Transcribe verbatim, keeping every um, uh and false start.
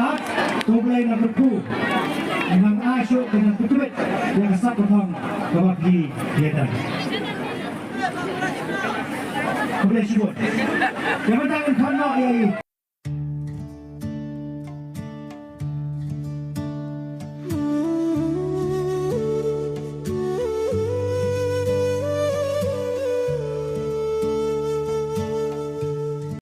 Arts, to Blei na kyrkhu. Nang ai shuh ka nang pynthut ïa ka sap ka thong kaba phi ïa ka. Khublei shibun. Ïa mynta ngan khot noh ïa i.